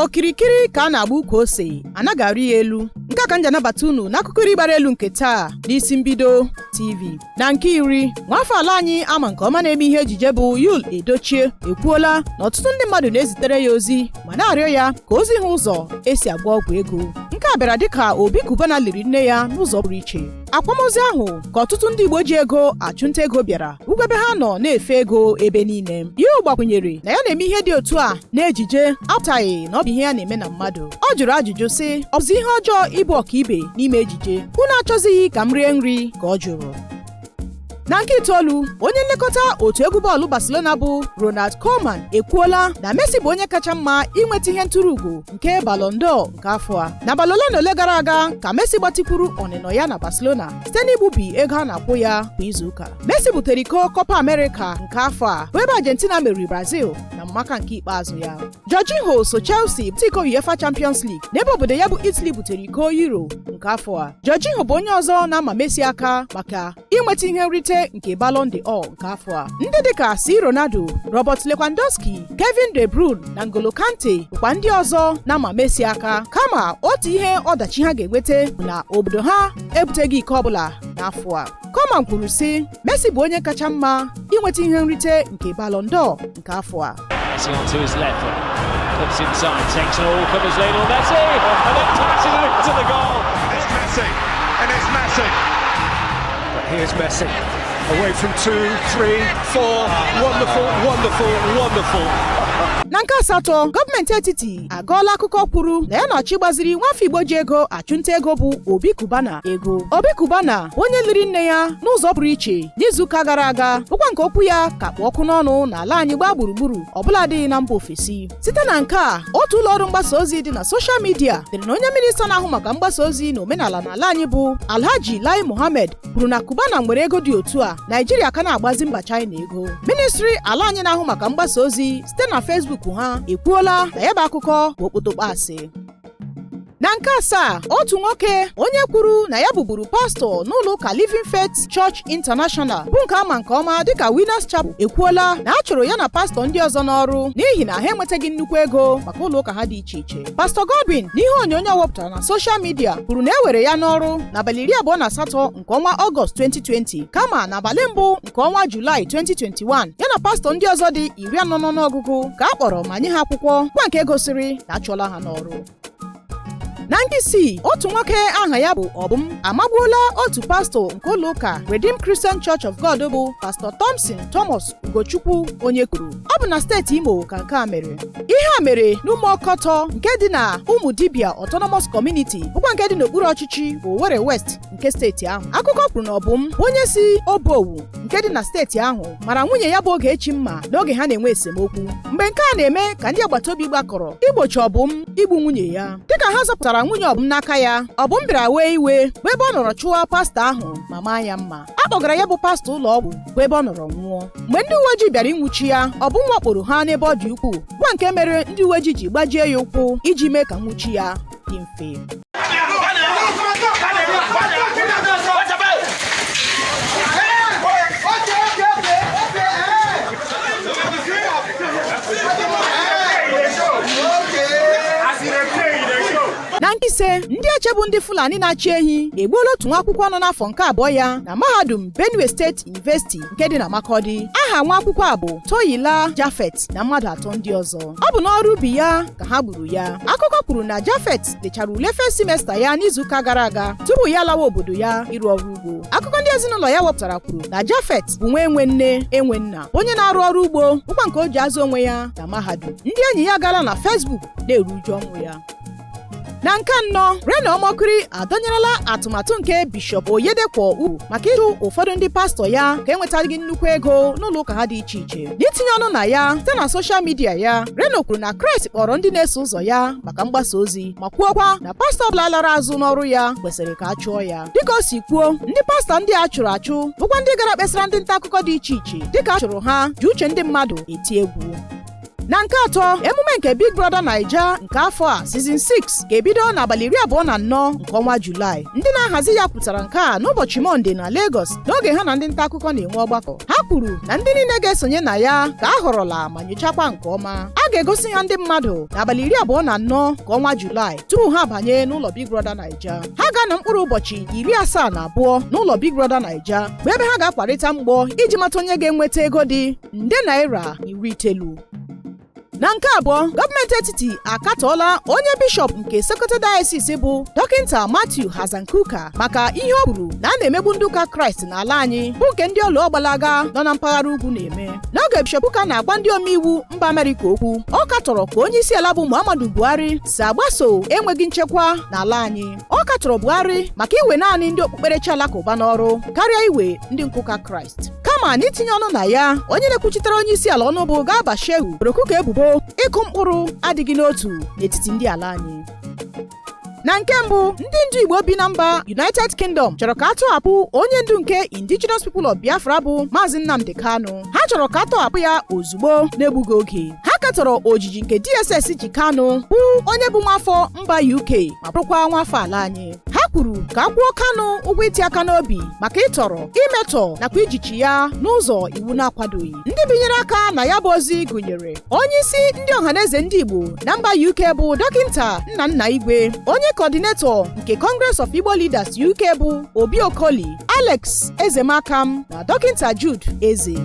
Okirikiri ka a na-agba ukwu ose, anaghị arị ya elu. Nke a ka m ji anabata unu n'akụkọ iri gbara elu nke taa n'isi mbido TV. Na nke iri, nwafọ ala anyị ama nke ọma na-eme ihe ejije bụ Yul Edochie ekwuola na ọtụtụ ndị mmadụ na-ezitere ya ozi ma na-arịọ ya ka o zi ha ụzọ esi agba ọgwụ ego. Nke a bịara dịka Obi Cubana liri nne ya n'ụzọ pụrụ iche. Akwamozu ahụ ka ọtụtụ ndị Igbo ji ego achụnta ego bịara bụkwa ebe ha nọ na-efe ego ebe niile. Yul gbakwunyere na ya na-eme ihe dị otu a n'ejije apụtaghị na ọ bụ ihe ya na-eme na mmadụ. Ọ jụrụ ajụjụ sị, ọ bụzi ihe ọjọọ ịbụ ọkaibe n'ime ejije? Unu achọzighị ka m rie nri ka ọ jụrụ. Na nke itoolu, onye nlekọta otu egwu bọọlụ Barcelona bụ Ronald Koeman ekwuola na Messi bụ onye kacha mma inweta ihe nturu ugo nke Ballon d'Or nke afọ a. N'abalị ole na ole gara aga ka Messi gbatikwuru ọnịnọ ya na Barcelona site n'igbubi ego a na-akwụ ya kwa izuụka. Messi butere iko Copa America nke afọ a bụ ebe Argentina meriri Brazil na mmaka nke ikpeazụ ya. Jorginho so Chelsea bute iko UEFA Champions League n'ebe obodo ya bụ Italy butere iko Euro nke afọ a. Jorginho bụ onye ọzọ na-ama Messi aka maka inweta ihe nrite nke Ballon d'Or nke afọ a. Ndị dịka C Ronaldo, Robert Lewandowski, Kevin De Bruyne na N'Golo Kante bụkwa ndị ọzọ na-ama Messi aka, kama otu ihe ọdachi ha ga-enweta bụ na obodo ha ebuteghị iko ọbụla n'afọ a. Koeman kwuru sị, Messi bụ onye kacha mma inweta ihe nrite nke Ballon d'Or nke afọ a. Messi onto his left, clips inside, takes it all, covers Lionel Messi, and then passes it into the goal. It's Messi, and it's Messi. But here's Messi. Away from two, three, four. Wonderful, wonderful, wonderful. Na nke asatọ, gọọmenti etiti agọọla akụkọ kwuru na ya na-achọ ịgbaziri nwafọ Igbo ji ego achụnta ego bụ Obi Cubana ego. Obi Cubana, onye liri nne ya n'ụzọ pụrụ iche n'izuụka gara aga, bụkwa nke okwu ya ka kpụ ọkụ n'ọnụ n'ala anyị gbaa gburugburu ọbụladị na mba ofesi. Site na nke a, otu ụlọọrụ mgbasa ozi dị na social media dere na onye minista na-ahụ maka mgbasa ozi na omenala n'ala anyị bụ Alhaji Lai Mohammed kwuru na Cubana nwere ego dị otu a Naijiria ka na-agbazi mba China ego. Ministri ala anyị na-ahụ maka mgbasa ozi site na Facebook ha ekwuola na ya bụ akụkọ bụ okpotokpo asị. Na nke asaa, otu nwoke onye kwuru na ya bụburu pastọ n'ụlọ ụka Living Faith Church International bụ nke ama nke ọma dịka Winners Chapel ekwuola na a chụrụ ya na pastọ ndị ọzọ n'ọrụ n'ihi na ha enwetaghị nnukwu ego maka ụlọ ụka ha dị iche iche. Pastọ Godwin, n'ihe onyonyo wepụtara na social media, kwuru na e were ya n'ọrụ n'abalị 28 nke ọnwa Ọgọst 2020, kama n'abalị 1 nke ọnwa Julaị 2021, ya na pastọ ndị ọzọ dị 40 n'ọnụọgụgụ ka a kpọrọ ma nye ha akwụkwọ gwa nke gosiri na achụọla ha n'ọrụ. Na nke isii, otu nwoke aha ya bụ Obum amagbuola otu pastọ nke ụlọ ụka Redeemed Christian Church of God bụ Pastọ Thompson Thomas Ugochukwu onye kwuru ọ bụ na steeti Imo ka nke a mere. Ihe a mere n'Ụmụọkọtọ nke dị na Ụmụdibia Autonomous Community, bụkwa nke dị n'okpuru ọchịchị Owerri West nke steeti ahụ. Akụkọ kwuru na Obum, onye si Obowu nke dị na steeti ahụ, mara nwunye ya bụ Ogechi mma n'oge ha na-enwe esemokwu. Mgbe nke a na-eme ka ndị agbata obi gbakọrọ igbochi Obum igbu nwunye ya. Dịka ha zọpụtara nwunye Obum n'aka ya, Obum bịara wee iwe bụ ebe ọ nọrọ chụwa pastọ ahụ ma maa ya mma. A kpọgara ya bụ pastọ ụlọ ọgwụ bụ ebe ọ nọrọ nwụọ. Mgbe ndị uwe ojii bịara ịnwụchi ya, Obum wakporo ha n'ebe ọ dị ukwuu, gwa nke mere ndị uwe ojii ji gbajie ya ụkwụ iji mee ka nwụchi ya dị mfe. Na nke ise, ndị eche bụ ndị Fulani na-achị ehi egbuola otu nwa akwụkwọ nọ n'afọ nke abụọ ya na mahadum Benue State University nke dị na Makurdi. Aha nwa akwụkwọ a bụ Toyila Jafet na mmadụ atọ ndị ọzọ. Ọ bụ n'ọrụ ubi ya ka ha gburu ya. Akụkọ kwuru na Jafet lechara ule first semester ya n'izuụka gara aga tupu ya lawa obodo ya ịrụ ọrụ ugbo. Akụkọ ndị ezinụlọ ya wepụtara kwuru na Jafet bụ nwa enwe nne enwe nna, onye na-arụ ọrụ ugbo bụkwa nke o ji azụ onwe ya na mahadum. Ndị enyi ya gara na Facebook na-eru uju ọnwụ ya. Na nke anọ, Reno Omokri adọnyerela atụmatụ nke Bishọp Oyedepo ugwu maka ịchụ ụfọdụ ndị pastọ ya ka enwetaghị nnukwu ego n'ụlọ ụka ha dị iche iche. N'itinye ọnụ na ya site na social media ya, Reno kwuru na Kraịst kpọrọ ndị na-eso ụzọ ya maka mgbasa ozi, ma kwuokwa na pastọ ọbụla lara azụ n'ọrụ ya kwesịrị ka a chụọ ya. Dịka o si kwuo, ndị pastọ ndị a chụrụ achụ bụkwa ndị gara kpesara ndị nta akụkọ dị iche iche dịka a chụrụ ha ji uche ndị mmadụ eti egwu. Na nke atọ, emume nke Big Brother Naija nke afọ a, season 6, ga-ebido n'abalị 24 nke ọnwa Julaị. Ndị na-ahazi ya kwutara nke a n'ụbọchị Mọnde na Lagos, n'oge ha na ndị nta akụkọ na-enwe ọgbakọ. Ha kwuru na ndị niile ga-esonye na ya ka a họrọla ma nyochakwa nke ọma. A ga-egosi ha ndị mmadụ n'abalị 24 nke ọnwa Julaị tupu ha banye n'ụlọ Big Brother Naija. Ha ga-anọ mkpụrụ ụbọchị 72 n'ụlọ Big Brother Naija, bụ ebe ha ga-akwarịta mgbọ iji mata onye ga-enweta ego dị nde naira 90. Na nke abụọ, gọọmenti etiti akatọọla onye bishọp nke Sokoto Diocese, bụ Dọkịnta Matthew Hassan Kuka, maka ihe o kwuru na a na-emegbu ndị ụka Kraịst n'ala anyị, bụ nke ndị ọlụ ọgbalaga nọ na mpaghara ugwu na-eme. N'oge Bishọp Kuka na-agwa ndị omeiwu mba Amerịka okwu, ọ katọrọ ka onye isi ala bụ Muhammadu Buhari si agbaso enweghị nchekwa n'ala anyị. Ọ katọrọ Buhari maka iwe naanị ndị okpukperechi alakụba n'ọrụ karịa iwe ndị nkụka Kraịst. Kama n'itinye ọnụ na ya, onye na-ekwuchitere onye isi ala ọnụ, bụ Garba Shehu, boro Kuka ebubo ịkụ mkpụrụ adịghị n'otu n'etiti ndị ala anyị. Na nke mbụ, ndị ndu Igbo bi na mba United Kingdom chọrọ ka a tọhapụ onye ndu nke Indigenous People of Biafra, bụ Maazị Nnamdi Kanu. Ha chọrọ ka a tọhapụ ya ozugbo n'egbughị oge. Ha katọrọ ojiji nke DSS ji Kanu, bụ onye bụ nwafọ mba UK ma bụrụkwa nwafọ ala anyị. Ha kwuru ka a kwụọ Kanu ụgwọ iti aka n'obi maka ịtọrọ, imetọ nakwa ijichi ya n'ụzọ iwu na-akwadoghị. Ndị binyere aka na ya bụ ozi gụnyere onye isi ndị Ọhaneze ndị Igbo na mba UK, bụ Dọkịnta Nnanna Igwe, onye coordinator nke Congress of Igbo Leaders UK, bụ Obi Okoli, Alex Ezemakam na Dọkịnta Jude Eze.